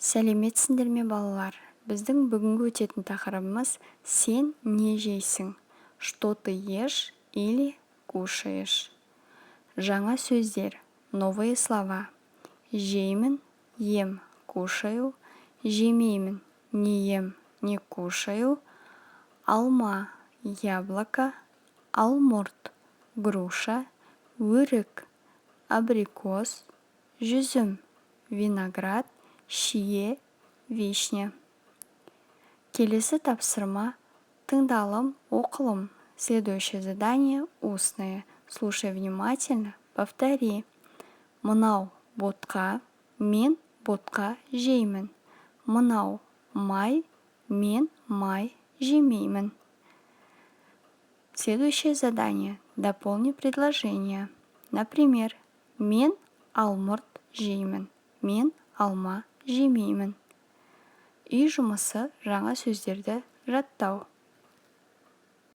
Сәлеметсіңдер ме, балалар! Біздің бүгінгі өтетін тақырыбымыз: «Сен не жейсің?» Что ты ешь или кушаешь? Жаңа сөздер, новые слова: жеймін — ем, кушаю, жемеймін — не ем, не кушаю, алма — яблоко, алмұрт — груша, өрік — абрикос, жүзім — виноград, шие — вишня. Келесі тапсырма — тыңдалым, оқылым. Следующее задание устное. Слушай внимательно, повтори. Мынау ботқа, мен ботқа жеймін. Мынау май, мен май жемеймін. Следующее задание: дополни предложение. Например, мен алмұрт жеймін, мен алма жемеймін. Үй жұмысы: жаңа сөздерді жаттау.